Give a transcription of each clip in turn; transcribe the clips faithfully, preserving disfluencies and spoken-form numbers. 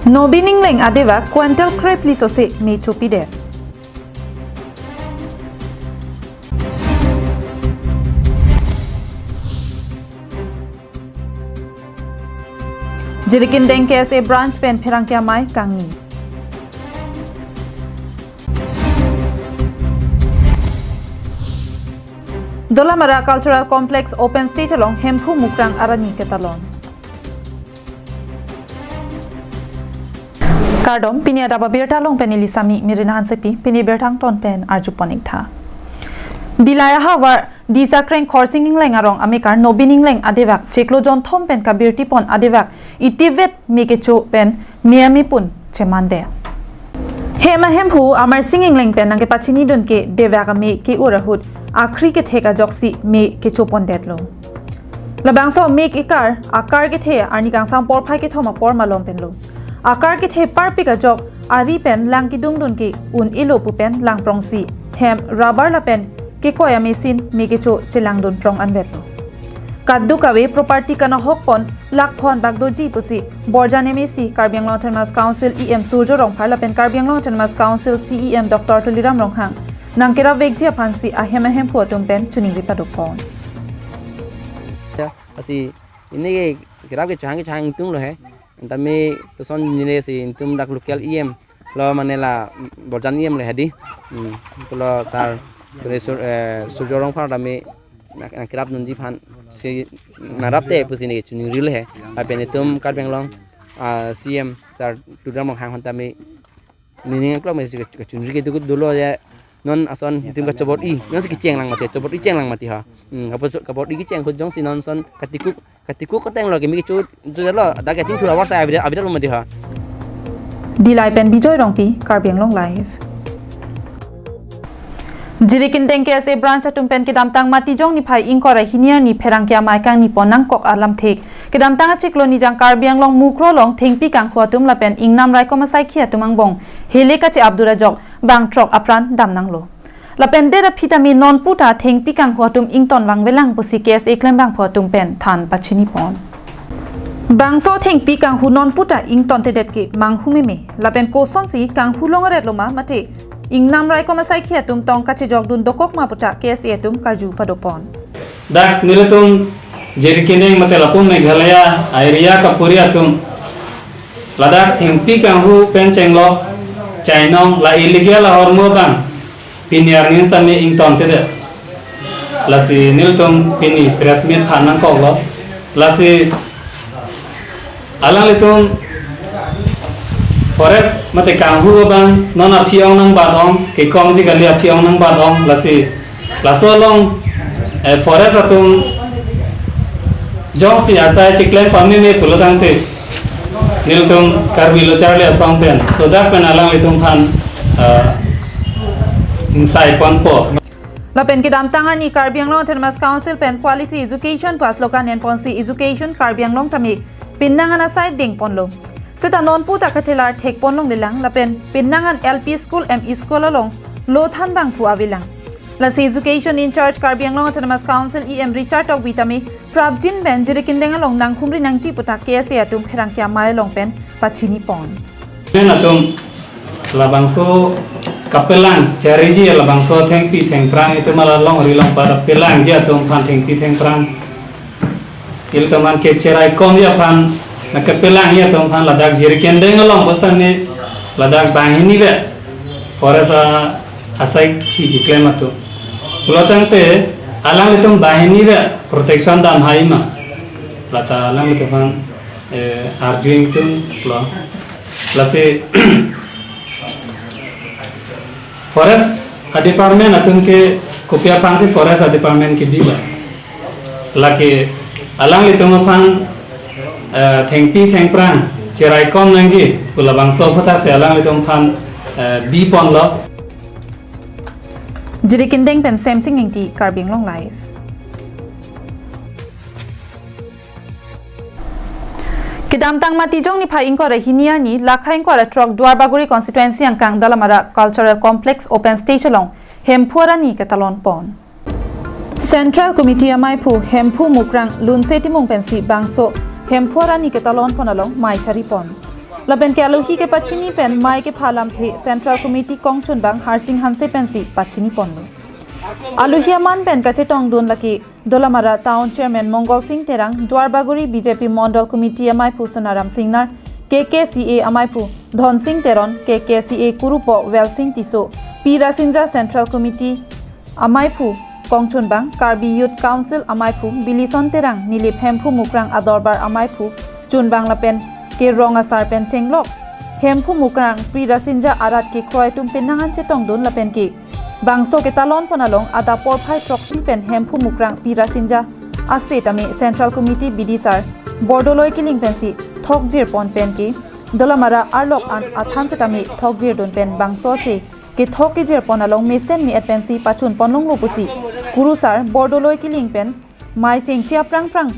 Nobin Engleng adevak quintal krepli sose me chopidet. Jirikindeng K S A branch pen pherangke amei kangni. Dolamara Cultural Complex open stage along Hemphu Mukrang arani ketalon. Kardom, pini adap abirta along pen neli Sami Mirina Hansepi, pini birta angton pen arjupon ik tha. Dillai ahavar Disa Kreng Khorsing Engleng arong amekar Nobin Engleng adevak chiklo jonthom pen kabirtipon adevak itivet me kecho pen me amei pun chemandet. Hem ahemphu Amarsing Engleng pen nangkepachinidun ke devak amei ke-ur ahut akhri kethek ajoksi me kechopondetlo. Labangso me ke-kar, akar kethe arni kangsam porphai kethom apor malom penlo. Akar kethe parpik ajok ari pen lang kedungdun ke un-elo pu pen langprongsi hem rubber lapen kekoi amei sin me kecho chelangdun prong anvetlo. Kadokave property kanahokpon lakphon bak doji pusi Borjan M A C, Karbi Anglong Autonomous Council E M Surjya Rongphar lapen Karbi Anglong Autonomous Council C E M Doctor Tuliram Ronghang nangkerapvekji aphansi ahem ahemphu atum pen choningri padopon. Ya, asi ini ke kerap kechohang kechohang tunglo he. Tame toson jine si itum dak local E M lo mane la Borjan E M le hadi. Hmm. Pulo sar tule sur, eh, Surjya Rongphar tame nang, nangkerapdunji aphan si nangrapte pusi ne choningri le he. Lapen itum Karbi Anglong, ah, C E M sar Tuliram Ronghang aphan tame meaning klok me si kachoningri ke dukut dolo ya. Non ason itum kachobor-i, non si kecheng lang mati, chobor-i cheng lang mati ha. Hmm, kapo-, kabor-i kecheng ahut jongsi non ason katikuk, katikuk koteng lo kemi kecho, cho lo, dak kachingthur awar sai abidat, abidat lo mati ha. Dillai pen Bijoy Rongpi, Karbi Anglong Live. Jirikindeng K S A branch atum pen kedamtang Matijong niphai ingkoi ra hini arni pherangke amei kangnipon nangkok alamthek kedamtang achiklo Nijang Karbi Anglong Mukroh along thengpi kanghu atum lapen ingnam raikom asaikhi atum angbong hele kache-apdun ajok bang throk apran damnanglo. Lapen det aphi tame nonputa thengpi kanghu atum ington vangvelang pusi K S A klembangphu atum pen than pachinipon. Bangso thengpi kanghu nonputa ingtontedet ke manghu meme. Lapen kosonsi kanghu longret lo ma mate ingnam raikom asaikhi atum tong kachejokdun dokok ma puta K S A atum karju padopon. Dak nelitum Jirikindeng mate lapu Meghalaya area kapuri atum ladak thengpi kanghu pen chenglok chainong la illegal ahormu abang pini arni sitame ingtontedet. Lasi nelitum pini press meet aphan nangkoklo. Lasi alanglitum forest mate kanghu abang non aphi ong nangbat ong, kekomji kali aphi ong nangbat ong, lasi laso along, eh, forest atum jongsi asai chiklem pameme pulo tangte nelitum Karbi Lo Charli Asong pen sodak pen alanglitum aphan, eh, ingsai ponpo. Lapen kedamtang arni Karbi Anglong Autonomous Council pen quality education pu slogan enponsi education Karbi Anglong tame pinnang an asai dengponlo. Seta nonputa kachelar thekpon longlelang lapen pinnang an L P school, M E school along lo thanbangphu avelang. Lasi education in charge Karbi Anglong Autonomous Council E M Richard Tokbi tame prapjin pen Jirikindeng along nanghumri nangji puta K S A atum pherangke amei along pen pachinipon. Pen atum labangso kapelang chariji labangso thengpi thengphrang itum ala longri longpat pelangji atum aphan thengpi thengphrang ilitum aphan kecheraikomji aphan nangkepelangji atum aphan ladak Jirikindeng along bostang ni ladak banghini vet forest a-, asaikhi keklem atum. Pulo tangte alanglitum banghini vet protection dam hai ma. Lata alanglitum aphan, eh, arju ingtunglo. Lasi forest a-department atum ke kopi aphansi forest a-department kebi ba. Lake alanglitum aphan, eh, thengpi thengphrang cheraikom nangji pu labangso aphuthaksi alanglitum aphan, eh, biponlo. Jirikindeng pen Semsing Ingti, Karbi Anglong Live. Kedamtang Matijong niphai ingkoi ra hini arni, lakha ingkoi ra throk Duarbagori constituency angkang Dalamara Cultural Complex open stage along Hemphu arani ketalonpon. Central Committee ameiphu Hemphu Mukrang Lunse Timung pensi bangso Hemphu arani ketalonpon along mei charipon. Lapen ke alohi kepachini pen mei kepha alamthe Central Committee kongchunbang Harsing Hanse pensi pachini ponlo. Alohi aman pen kachetongdun lake Dolamara Town Chairman Mongol Sing Terang, Duarbagori B J P Mondol Committee amaiphu Sonaram Singnar, K K C A amaiphu Dhon Sing Teron, K K C A Kurupo Welsing Tisso, P Rasinja Central Committee amaiphu kongchunbang, Karbi Youth Council amaiphu Bilison Terang, Nilip Hemphu Mukrang adorbar amaiphu chunbang lapen ke rong asar pen chenglok Hemphu Mukrang P Rasinja arat kekroi atum penang an chetongdun lapen ke bangso ketalon pon along adap porphai throksi pen Hemphu Mukrang P Rasinja ase tame Central Committee bidi sar Bordoloi Killing pensi thokjir pon pen ke Dolamara arlok an athan setame thokjirdun pen bangso ase kethok kejir pon along mesen me-et pensi pachun ponlonglo pusi kurusar Bordoloi Killing pen mei chengche aphrang phrang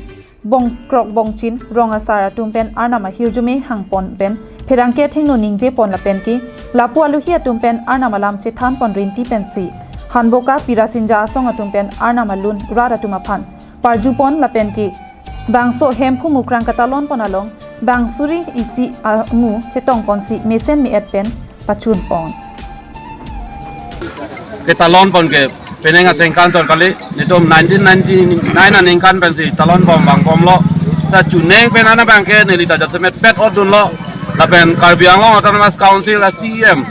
bongkrok bongchin rong asar atum pen arnam ahirjume hangpon pen pherangke athengno ningje pon lapen ke lapu alohi atum pen arnam alam chethan pon rinti pensi Hanboka P Rasinja asong atum pen arnam alun rat atum aphan parju pon lapen ke bangso Hemphu Mukrang ketalon pon along bang suri isi amu chetong ponsi mesen me-et pen pachun pon. Ketalon pon ke penang asengkan tor kali, netum nineteen ninety-nine aningkan pensi talon pon bang bomlo. Ta chuneng pen ana bang ke neli ta jasemet pet ordunlo. Lapen Karbi Anglong Autonomous Council a C E M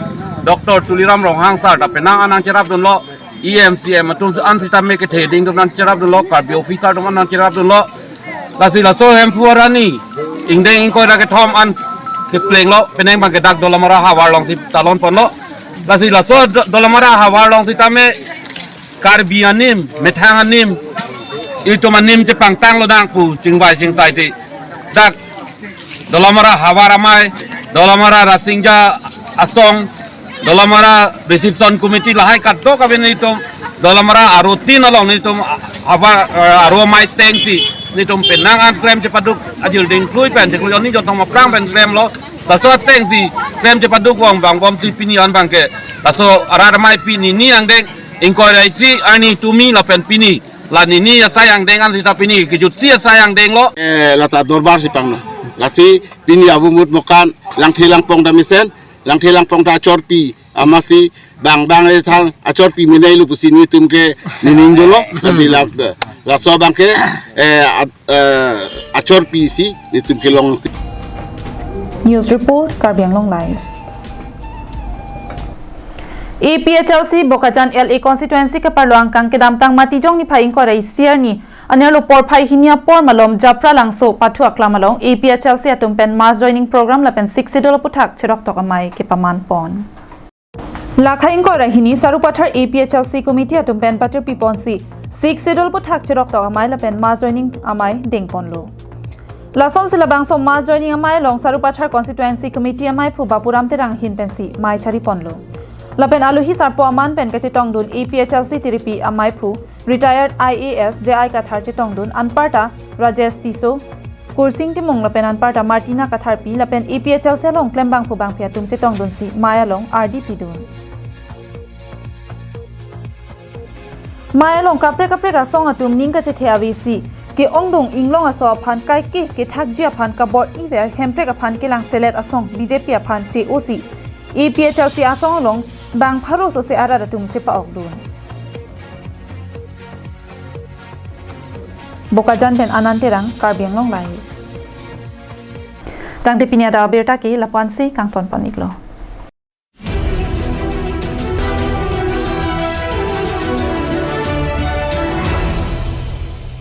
Doctor Tuliram Ronghang sar ta penang an nangcherapdunlo. E M C M atum an sitame kethe ding atum nangcherapdunlo, Karbi officer atum an nangcherapdunlo. Lasi laso Hemphu arani ingdeng ingkoi ra kethom an keplenglo, penang bang ke dak Dolamara havar alongsi talon ponlo. Lasi laso Do-, Dolamara havar along sitame Karbi anim, methang anim, itum anim chepangtanglo nang pu chingvai chingsai ti. Dak Dolamara havar amei, Dolamara Rasinja asong, Dolamara reception committee lahai kadokave nelitum Dolamara aro tin along nelitum havar, eh, aro amei atengsi nelitum penang an klem chepaduk ajil ding klui pen cheklui oni jontong aphrang pen klemlo. Laso atengsi klem chepaduk vang bang bomsi pini an bang ke laso arat amei pini ni angdeng ingkoi ra isi arni tumi lapen pini la nini asai angdeng an sita pini kejutsi asai angdenglo. Eh, lata dorbar si pangno. Lasi pini Abu Mut Mokan Langthe Langpong ta mesen, Langthe Langpong ta achorpi, amatsi bang bang e thang achorpi menei lu pusi netum ke nining dolo. Lasi la, laso bang ke, eh, at-, eh, achorpi si netum kelongsi. News report, Karbi Anglong Live. A P H L C Bokajan L A constituency keparlo angkang kedamtang Matijong niphai ingkoi ra isi arni anerlo porphai hini apor malom Japra Langso pathu aklam along A P H L C atum pen mass joining program lapen Sixth Schedule aputhak cheroktok amei kepaman pon. Lakhai ingkoi ra hini Sarupathar A P H L C committee atum pen patirpi ponsi Sixth Schedule aputhak cheroktok amei lapen mass joining amei dengponlo. Lasonsi labangso mass joining amei along Sarupathar constituency committee ameiphu Bapuram Terang ahin pensi mei chari ponlo. Lapen alohi sarpo aman pen kachetongdun A P H L C tiripi ameiphu retired I A S J I Kathar chetongdun, anparta Rajesh Tisso, Kursing Timung lapen anparta Martina Katharpi lapen A P H L C along klembangphu bangphi atum chetongdunsi mei along ardi pidun. Mei along kaprek kaprek asong atum ning kachethe avesi ke-ongdung inglong aso aphan kaike kethakji aphan kabor-iver Hemprek aphan kelang selet asong B J P aphan che-osi A P H L C asong along bang pharo sose arat atum chepa-okdun. Bokajan pen Anand Terang, Karbi Anglong Live. Tangte pini adak abirta ke lapu-ansi kangton pon-iklo.